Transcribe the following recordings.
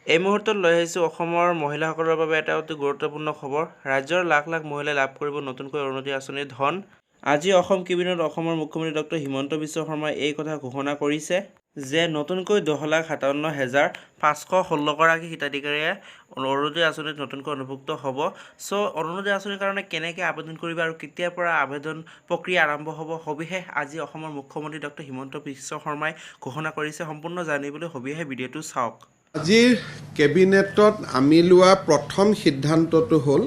এই মুহূৰ্তত লৈ আহিছোঁ অসমৰ মহিলাসকলৰ বাবে এটা অতি গুৰুত্বপূৰ্ণ খবৰ। ৰাজ্যৰ লাখ লাখ মহিলাই লাভ কৰিব নতুনকৈ অৰুণোদয় আঁচনিৰ ধন। আজি অসম কেবিনেটত অসমৰ মুখ্যমন্ত্ৰী ডক্টৰ হিমন্ত বিশ্ব শৰ্মাই এই কথা ঘোষণা কৰিছে যে নতুনকৈ 10,57,516 গৰাকী হিতাধিকাৰীয়ে অৰুণোদয় আঁচনিত নতুনকৈ অন্তৰ্ভুক্ত হ'ব। চ' অৰুণোদয় আঁচনিৰ কাৰণে কেনেকৈ আবেদন কৰিব আৰু কেতিয়াৰ পৰা আবেদন প্ৰক্ৰিয়া আৰম্ভ হ'ব, সবিশেষ আজি অসমৰ মুখ্যমন্ত্ৰী ডক্টৰ হিমন্ত বিশ্ব শৰ্মাই ঘোষণা কৰিছে। সম্পূৰ্ণ জানিবলৈ সবিশেষ ভিডিঅ'টো চাওক। আজিৰ কেবিনেটত আমি লোৱা প্ৰথম সিদ্ধান্তটো হ'ল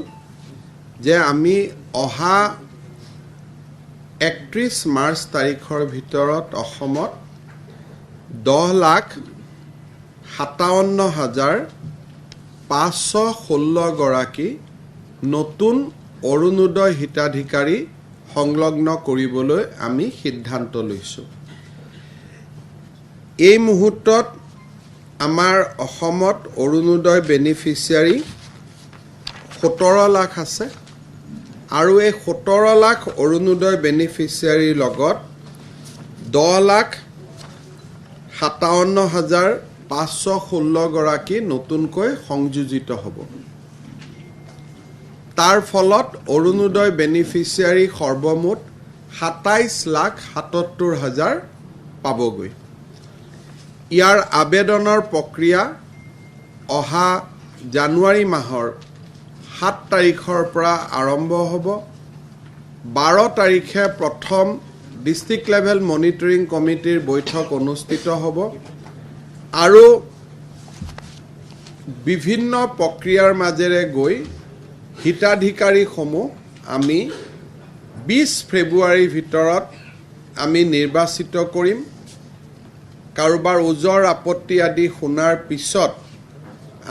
যে আমি অহা 31 মাৰ্চ তাৰিখৰ ভিতৰত অসমত 10,57,516 গৰাকী নতুন অৰুণোদয় হিতাধিকাৰী সংলগ্ন কৰিবলৈ আমি সিদ্ধান্ত লৈছোঁ। এই মুহূৰ্তত আমাৰ অসমত অৰুণোদয় বেনিফিচিয়াৰী 17 লাখ আছে আৰু এই 17 লাখ অৰুণোদয় বেনিফিচিয়াৰীৰ লগত 10,57,516 গৰাকী নতুনকৈ সংযোজিত হ'ব। তাৰ ফলত অৰুণোদয় বেনিফিচিয়াৰী সৰ্বমুঠ 27,77,000 পাবগৈ। ইয়াৰ আবেদনৰ প্ৰক্ৰিয়া অহা জানুৱাৰী মাহৰ 7 তাৰিখৰ পৰা আৰম্ভ হ'ব। 12 তাৰিখে প্ৰথম ডিষ্ট্ৰিক্ট লেভেল মনিটৰিং কমিটিৰ বৈঠক অনুষ্ঠিত হ'ব আৰু বিভিন্ন প্ৰক্ৰিয়াৰ মাজেৰে গৈ হিতাধিকাৰীসমূহ আমি 20 ফেব্ৰুৱাৰীৰ ভিতৰত আমি নিৰ্বাচিত কৰিম। কাৰোবাৰ ওজৰ আপত্তি আদি শুনাৰ পিছত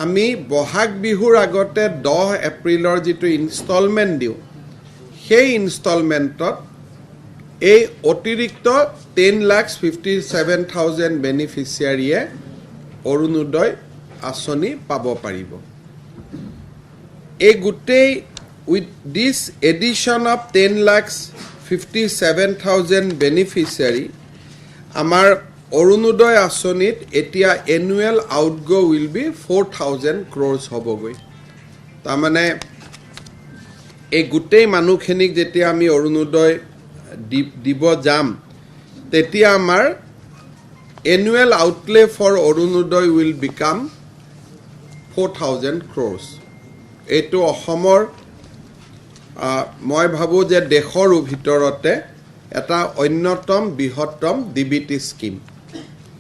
আমি বহাগ বিহুৰ আগতে 10 এপ্ৰিলৰ যিটো ইনষ্টলমেণ্ট দিওঁ, সেই ইনষ্টলমেণ্টত এই অতিৰিক্ত 10,57,000 বেনিফিচিয়াৰীয়ে অৰুণোদয় আঁচনি পাব পাৰিব। এই গোটেই with this addition of 10,57,000 beneficiary, আমাৰ অৰুণোদয় আঁচনিত এতিয়া annual outgo will be 4,000 crores হ'বগৈ। তাৰমানে এই গোটেই মানুহখিনিক যেতিয়া আমি অৰুণোদয় দিব যাম, তেতিয়া আমাৰ annual outlay for Orunodoi will become 4,000 crores। এইটো অসমৰ, মই ভাবোঁ যে দেশৰো ভিতৰতে এটা অন্যতম বৃহত্তম ডিবিটি স্কীম।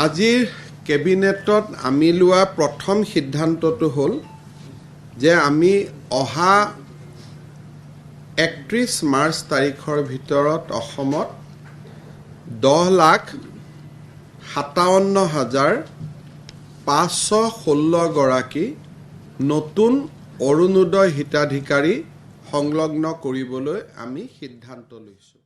আজিৰ কেবিনেটত আমি লোৱা প্ৰথম সিদ্ধান্তটো হ'ল যে আমি অহা 31 মাৰ্চ তাৰিখৰ ভিতৰত অসমত 10,57,516 গৰাকী নতুন অৰুণোদয় হিতাধিকাৰী সংলগ্ন কৰিবলৈ আমি সিদ্ধান্ত লৈছোঁ।